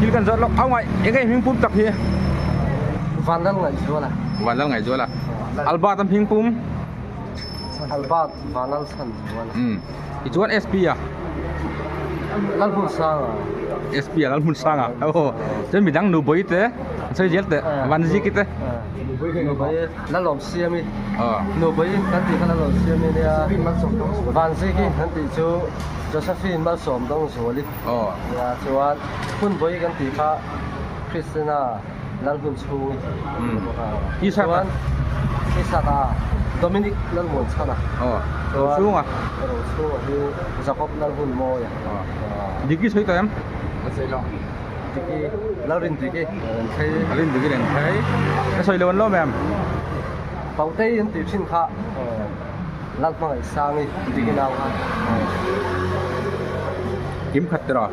Thil kan zawt lawk au ngaih eng nge hming pum tak hi? Vanlal Ngaihzuala. Vanlal Ngaihzuala. Albert a hming pum? Albert Vanlal Chhanzuala. Um. Tichuan SP a? Lalhmunsanga. SP a Lalhmunsanga. Aw. Chuan midang Nubawii te an sawi zel teh. Vanziki te. Nubawii Lalawm Siami. Aw. Nubawii kan tih kha Lalawm Siami ania. Vanziki kan tih chu Josephine Malsawm Dawngzuali. Aw. Nia chuan Hunbawi kan tih kha Christina Lalhmun chhung Umm. Isaka. Chuan Isaka Dominic Lalmuan chhana. Aw. Rochhunga. Rochhunga hi Jacob Lalhun mawia. Aw. Diki sawi tawh em? Ka sawi lo. Diki Lalrin Diki Renthei. Lalrin Diki Renthei. Ka sawi lo an lawm em? Pautei an tih thin kha Lalhmangaih Sangi Diki nau kha. Kim khat tiraw?